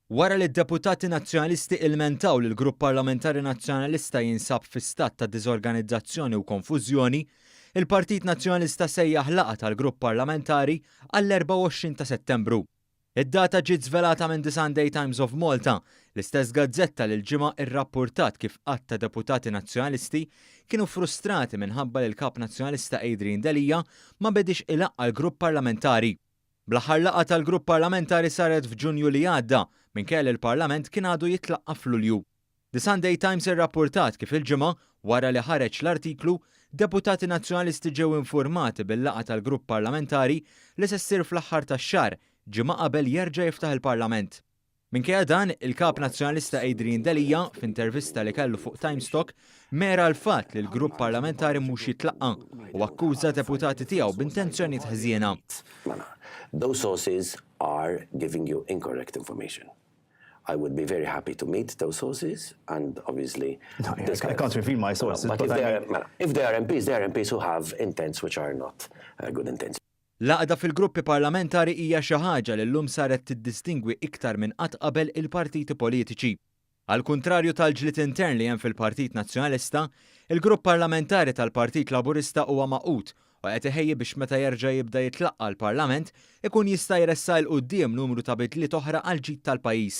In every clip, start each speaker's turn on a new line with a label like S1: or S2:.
S1: Wara li d-deputati Nazzjonalisti ilmentaw li l-Grupp Parlamentari Nazzjonalista jinsab fi stat ta' diżorganizzazzjoni u konfużjoni, il-Partit Nazzjonalista sejjaħ laqgħa tal-Grupp Parlamentari għall-24 ta' Settembru. Id-data ġiet żvelata minn The Sunday Times of Malta, l-istess gazzetta li l-Ġimgħa rrappurtat kif għadd ta' deputati Nazzjonalisti kienu frustrati minħabba li l-Kap Nazzjonalista Adrian Delia ma bediex ilaqqa' l-Grupp Parlamentari. Bl-aħħar laqgħa tal-Grupp Parlamentari saret f'Ġunju li għadda, minkejja li l-Parlament kien għadu jitlaqqa' f'Lulju. The Sunday Times irrappurtat kif il-Ġimgħa, wara li ħareġ l-artiklu, deputati Nazzjonalisti ġew infurmati bil-laqgħa tal-Grupp Parlamentari li se ssir fl-aħħar tax-xahar, ġimgħa qabel jerġa' jiftaħ il-Parlament. Minkejja dan, il-Kap Nazzjonalista Adrian Delia, f'intervista li kellu fuq Times Talk, mera l-fatt li l-grupp parlamentari mhux jitlaqqa' u akkuża deputati tiegħu b'intenzjonijiet ħżiena.
S2: Mela, those sources are giving you incorrect information. I would be very happy to meet those sources and obviously
S3: No, I can't reveal my sources.
S2: But if they are, mela, if they are MPs, they are MPs who have intents which are not good intents.
S1: L-għaqda fil-gruppi parlamentari hija xi ħaġa li llum saret tiddistingwi iktar minn qatt qabel il-partiti politiċi. Għall-kuntrarju tal-ġlied intern li hemm fil-Partit Nazzjonalista, il-grupp parlamentari tal-Partit Laburista huwa magħqud u qed iħejji biex meta jerġa' jibda jitlaqqa' l-Parlament ikun jista' jressaq 'il quddiem numru ta' bidliet oħra għall-ġid tal-pajjiż.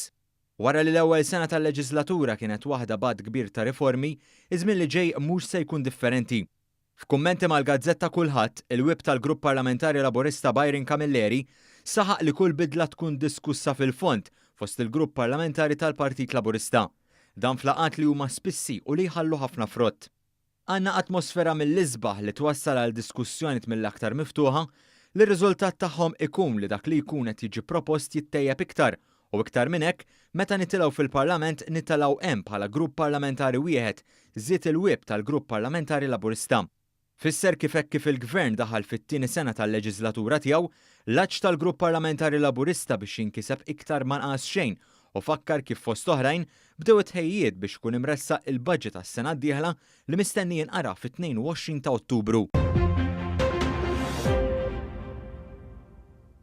S1: Wara li l-ewwel sena tal-leġiżlatura kienet waħda b'għadd kbir ta' riformi, iż-żmien li ġej mhux se jkun differenti. F'kummenti mal-gazzetta Kullħadd, il-Whip tal-Grupp Parlamentari Laburista Byron Camilleri saħaq li kull bidla tkun diskussa fil-fond fost il-Grupp Parlamentari tal-Partit Laburista. Dan f'laqgħat li huma spissi u li jħallu ħafna frott. Għandna atmosfera mill-isbaħ li twassal għal diskussjoniet mill-aktar miftuħa li r-riżultat tagħhom ikun li dak li jkun qed jiġi propost jittejjeb iktar U iktar minn hekk, meta nitilgħu fil-Parlament nitilgħu hemm bħala grupp parlamentari wieħed, żied il-Whip tal-Grupp Parlamentari Laburista. Fisser kif hekk kif il-Gvern daħal fit-tieni sena tal-leġiżlatura tiegħu, l-għatx tal-Grupp Parlamentari Laburista biex jinkiseb iktar ma nqas xejn u fakkar kif fost oħrajn bdew it-tħejjijiet biex ikun imressaq il-budget għas-sena d-dieħla li mistenni jinqara fit-22 ta' Ottubru.